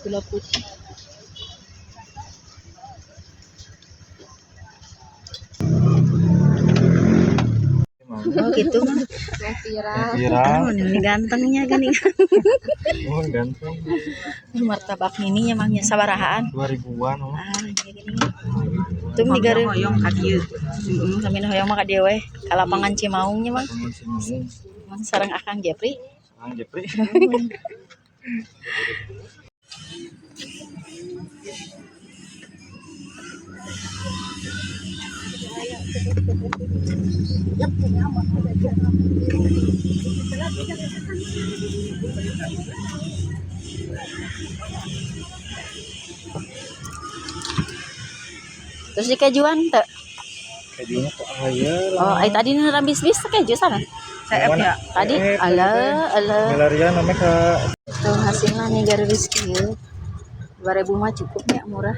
Gula putih. Oh gitu mah. Viral. Viral. Ah, ini gantengnya gini. Oh, ganteng. Martabak mini nya mang nya sabarahaan. 2000-an oh. Ah, iya gini. Tuh nih gare. Hoyong ka dieu. Heeh, kami nu hoyong mah ka dieu we. Ka lapangan Cimaung nya mang. Teman Cimaung. Mang sareng Akang Jepri. Kang Jepri. Terus di kejuan teu? Kejunya kok aya Oh, ai tadi nu rambis-bis teh keju sana. Seep ya. Tadi alah alah. Milarian namanya ke Tuh hasilnya nih garis kieu. 2000 mah cukup ya, murah.